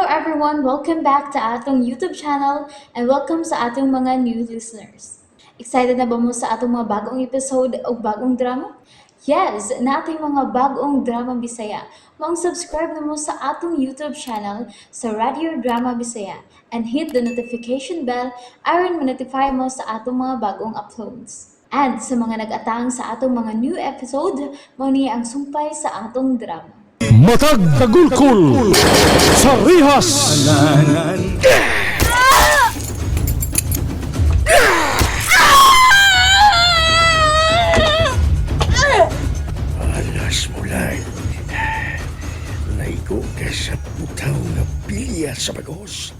everyone! Welcome back to atong YouTube channel and welcome sa atong mga new listeners. Excited na ba mo sa atong mga bagong episode o bagong drama? Yes, nating mga bagong drama Bisaya. Maong subscribe na mo sa atong YouTube channel sa Radio Drama Bisaya and hit the notification bell aron ma-notify mo sa atong mga bagong uploads. And sa mga nag-atang sa atong mga new episode, mao ni ang sumpay sa atong drama. Matag Kagulkul sa Rihas. Alas mo lang. Naigo ka sa putaw nga pilya sa bagos.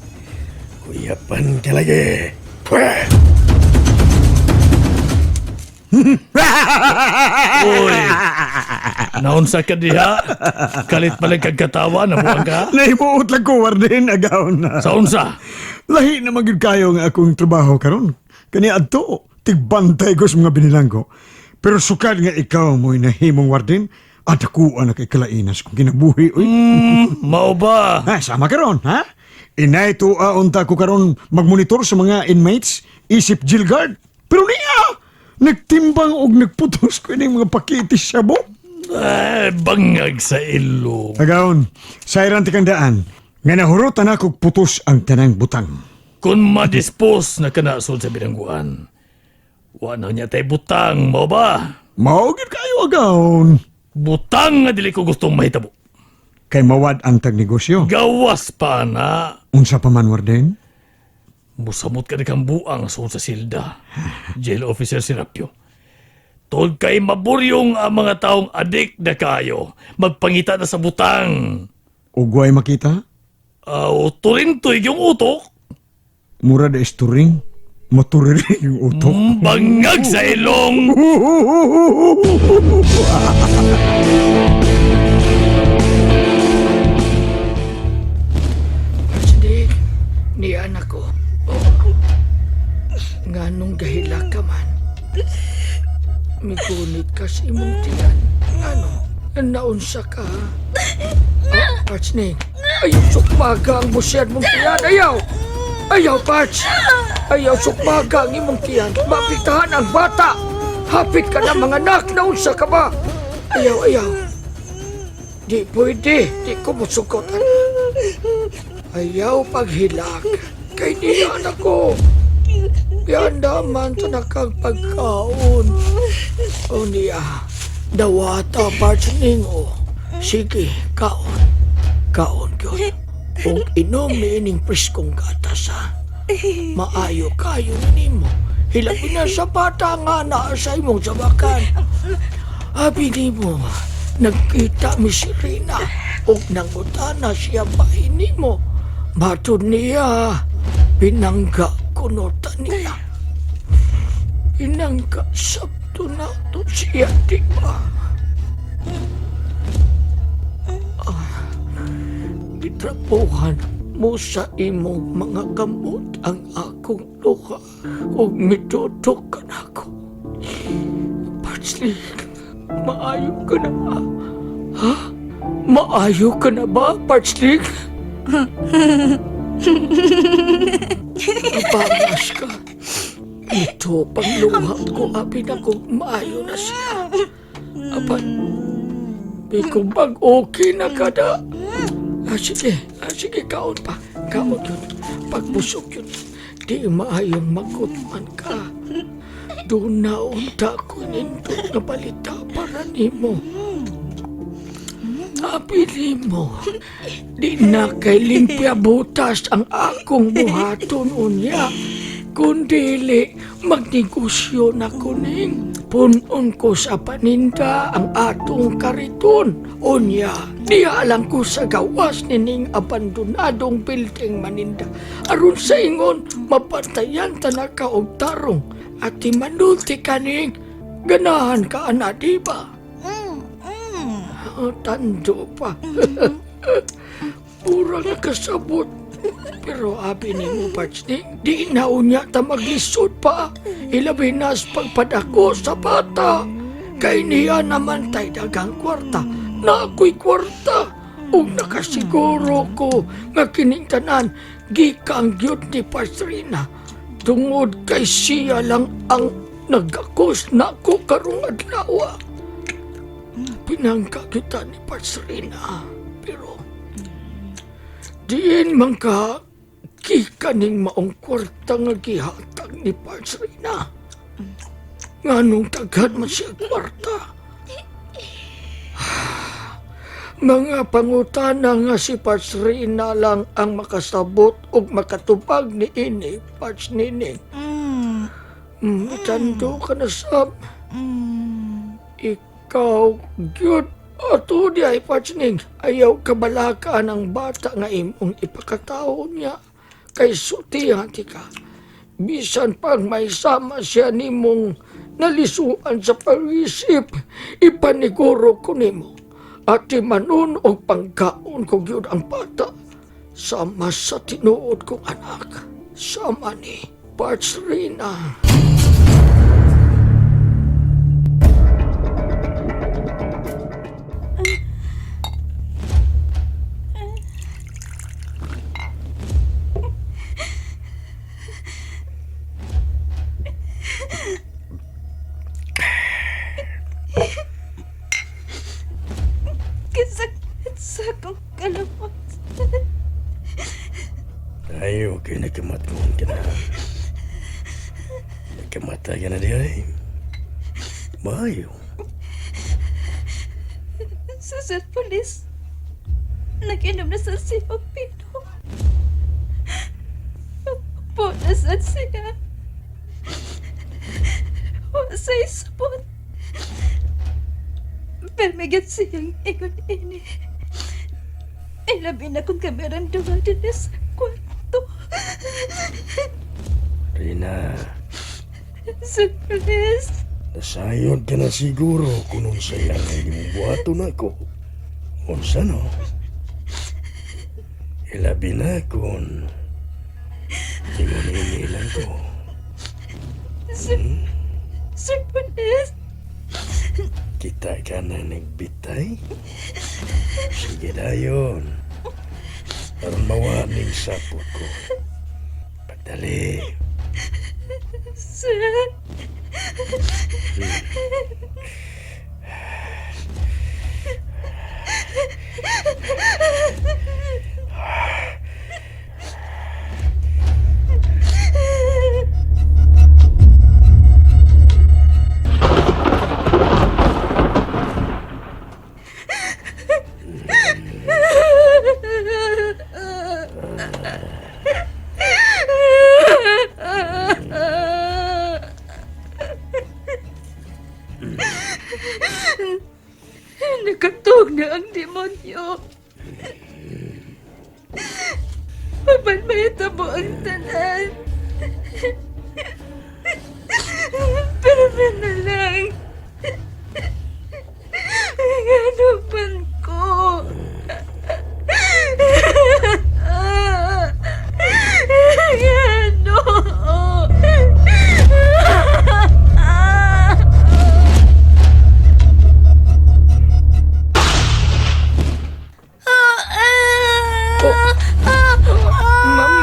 Kuyapan ka lagi. Pweh! Uy! Naunsa ka diha? Kalit pala kag katawa, nabuang ka? Nahimuot lang ko, Warden, agaw na. Sa unsa? Lahi na magyud kayo nga akong trabaho karon. Kani adto, tigbantay ko sa mga binilanggo. Pero sukad nga ikaw mo'y nahimong warden, at ako na kay kalainas kung kinabuhi, uy. Mao ba? Ha, sama karon, ha? Inay tuwa unta ko karon magmonitor sa mga inmates, isip jail guard. Pero niya, nagtimbang og nagputos ko ining mga pakiti sabo. Ay, bangag sa ilong. Agaon, sa ti kang daan, nga nahurutan ako og putos ang tanang butang. Kung madispose na ka na sulod sa bilangguan, wa na niya tay butang, mao ba? Mao gyud kayo agaon. Butang nga dili ko gustong mahitabo. Kay mawad ang tagnegosyo. Gawas pa na. Unsa pa man, Warden? Musamot ka na kang buang sulod sa silda. Jail officer Serapio. Tol kay maburyong ang mga taong adik na kayo. Magpangita na sa butang. Ugway makita? Aw, turintoy yung utok. Mura da isturing. Maturiri yung utok. Bangag sa ilong! Patsdig, ni anak ko. Oh. Nga nung gahila ka man. Migunit ka sa imong tiyan. Ngano, naunsa ka. Oh, Patsnig, ayaw sukmaga ang busyan mong tiyan. Ayaw! Ayaw, Pats! Ayaw sukmaga ang imong tiyan. Mapitahan ang bata! Hapit ka na mga anak, naunsa ka ba? Ayaw, ayaw. Di pwede, di ko musukot. Ayaw paghilak. Kay niya anak ko. Yan naman sa nakagpagkaon. O niya, dawata parts o. Sige, kaon. Kaon yun. Kung inom ni ining preskong gatas ha. Maayo kayo na nimo. Hilabi na sa bata nga naa sa imong sabakan. Abi nimo, nagkita mi si Rina ug nangutana siya bahin nimo. Matod niya, pinangga kuno ta niya. Pinangga sabto na to siya, di ba? Ah, gitrapuhan mo sa imong mga kamot ang akong luha ug mitutok ka nako. Parsley, maayo ka na ba? Ha? Maayo ka na ba, Parsley? Nabangas ka. Ito, pangluha ko, abi na ko, maayo na siya. Apan, di ko bag okay na ka na. Ah, sige, ah, sige, kaon pa. Kaon yun. Pagbusog yun. Di maayong magutman ka. Doon na unta ko nindot nga balita para nimo. Abi nimo, di na kay limpya butas ang akong buhaton unya. Kundili, magnegosyo na kuning. Punon ko sa paninda ang atong kariton. Unya, diha lang ko sa gawas nining abandonadong building maninda. Aron sa ingon, mapantayan tanaka og tarong. At timanulti kaning, ganahan ka ana, di ba? Oh, tando pa. Pura nakasabot. Pero abi ni mo, Parchning, di na unya ta maglisod pa. Ilabi na sa pagpadako sa bata. Kay niya naman tay dagang kwarta. Na ako'y kwarta. Ug nakasiguro ko nga kining tanan gikan gyud ni Pastrina tungod kay siya lang ang nagakos nako karong adlaw. Pinangka kita ni Pastrina, pero diin man ka gikaning maong kwarta nga gihatag ni Pastrina. Nganong daghan man siya kwarta? Mga pangutana nga si Patrina lang ang makasabot ug makatubag ni ini, Pats Nining. Tando ka na sab. Ikaw, gyud. Ato di ay, Pats Ning. Ayaw kabalaka ng bata nga imong ipakatao niya. Kay sutihan ti ka. Bisan pag may sama siya nimong nalisuan sa pag-isip, ipaniguro ko nimo. At manon og pangkaon ko gyud ang bata. Sama sa tinuod kong anak. Sama ni Parts Rina. Kasakit sa akong kalawas. Ay, okay, nagkamatkoon ka na. Nagkamata ka na di ay. Maayo. Sa Sir Police, nag-inom na sa siyang pino. Po na sa siya. Wa sa isapot. Permigat siyang ingon ini. Ilabi na kung kamerang duha din sa kwarto. Rina, Sir Police, nasayod ka na siguro kung unsay ang imong buhaton ako. Unsa no? Ilabi na kung ingon ini lang ko. Sir, Sir Police, Kita ka na nagbitay? Sige dayon. Aron mawa ning sapot ko. Pagdali. Sir. Nakatog na ang demonyo. Papan mahitabo ang tanan. Pero na lang. Ano man ko? Ano?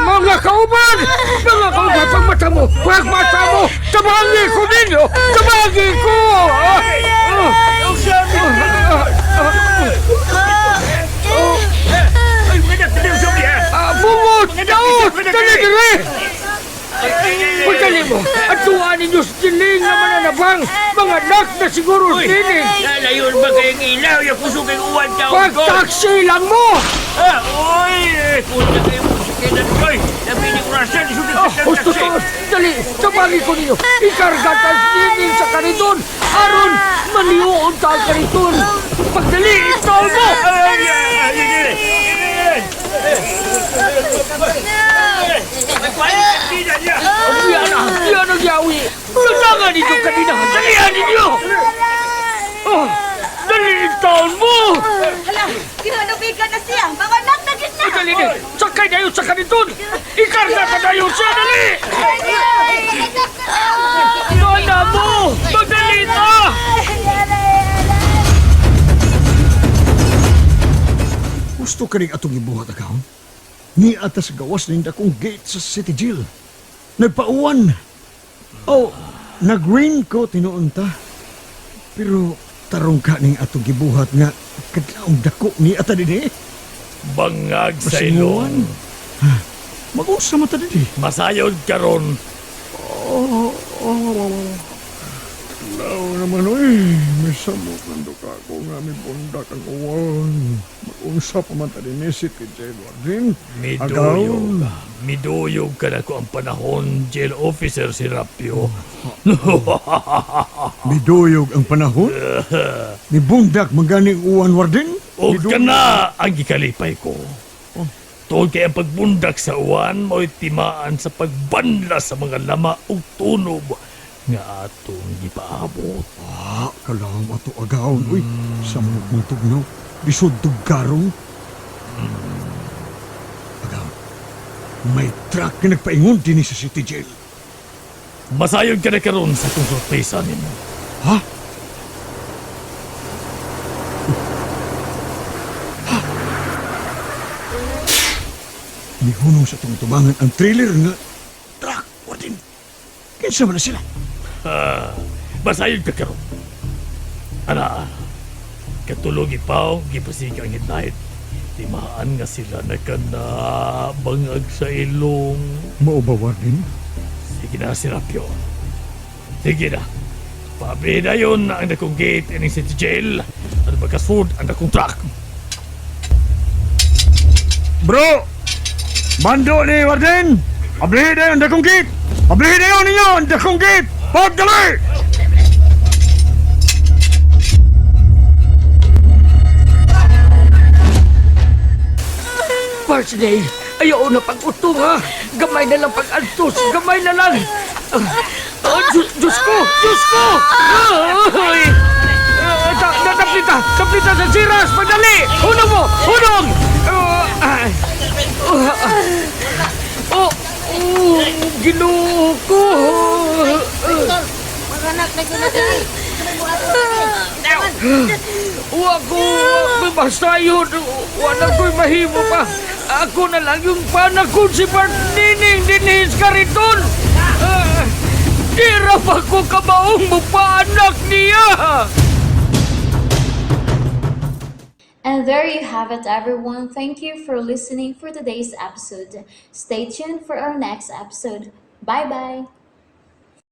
Mga kauban! Mga kauban, pagmata mo! Pagmata mo! Tabangin ko ninyo! Tabangin ko! Ah! Ah! Ay, mga nak, Ah, Bungot! Daot! Dali dali! Pagdali mo! At tuwa ninyo sa diling na mananabang! Mga anak na siguro diling! Lalayon ba kayong ilaw? Yung puso kayong uwan taon ko! Pagtaksi lang mo! Ah, oy! Punta kayo mo sa kinan ko! Labi ni Russell, isunod Ah, sa husto taxi! to! Dali! Tabangin ko ninyo! Ikarga ta diling sa kariton! Aron! Maliuon ta ang kariton! Pagdali! Itaw mo! Ay, ay, ay, ay, ay, ay! Yan na! Yan ang yawi! Landangan ninyo kanina! Dalihan ninyo! Ah, dali taon mo! Hala, ginunubigan na siya. Mga anak na gid na. Dali ni! Sakay na yun sa kaniton! Ikarga ka na yun siya! Dali! Mana mo! Magdali na! Gusto ka rin atong ibuhat agawon? Ni ata sa gawas ning dakong gate sa City Jail. Nagpauwan. Oh, nag-raincoat tinuon ta. Pero tarong ka ning atong gibuhat nga kadlaong dako ni ata dinhi. Bangag sa Masinguan. ilong. Mag-usa man ta dinhi. Masayod karon. Oh, oh. Lao naman, oy. May samok ng duka ko nga may bundak ang uwan. Mag-unsa pa man ta dinhi City Jail Warden. Miduyog. Miduyog ka na ko ang panahon, jail officer si Rapio. Miduyog ang panahon? Nibundak magani ang uwan, Warden? O ka na ang gikalipay ko. Tuod kay ang pagbundak sa uwan mo'y timaan sa pagbanla sa mga lama ug tunob nga atong gipaabot. Ah, kalam ato agawon. Uy, samok mong tugnaw. Lisod tugkarong. Agawon, may truck na nagpaingon din sa City Jail. Masayod ka na karon sa akong sorpresa nimo. Ha? Ha? Nihunong sa itong tubangan ang trailer nga truck, Warden. Kinsa man na sila? Masayod ka karon. Ana, katulog ipaw, gipasika ang hitnahit. Timaan nga sila na kana bangag sa ilong. Mao ba, Warden? Sige na, Serapio. Sige na. Paabli na yun ang dakong gate ining city jail at magkasud ang dakong truck. Bro! Bando ni Warden! Ablihi na ang dakong gate! Ablihi na yun ninyo ang dakong gate! Pagdali! First day, ayaw na pag-utong ha. Gamay na lang pag-antos, gamay na lang. Ah, ah, Diyos, Diyos ko, Diyos ko! Ay! Ah, Taplita, taplita sa siras, pagdali! Hunong mo, hunong! Ah, ay. Ah, ah. Oh, oh, ginoo ko! Wa ko, basta yun. Wala ko'y mahimo pa. Ako na lang yung panakon si Bart Nining Dinis Cariton. Ah, di ra pa ko kabaong mo pa anak niya. And there you have it, everyone. Thank you for listening for today's episode. Stay tuned for our next episode. Bye bye.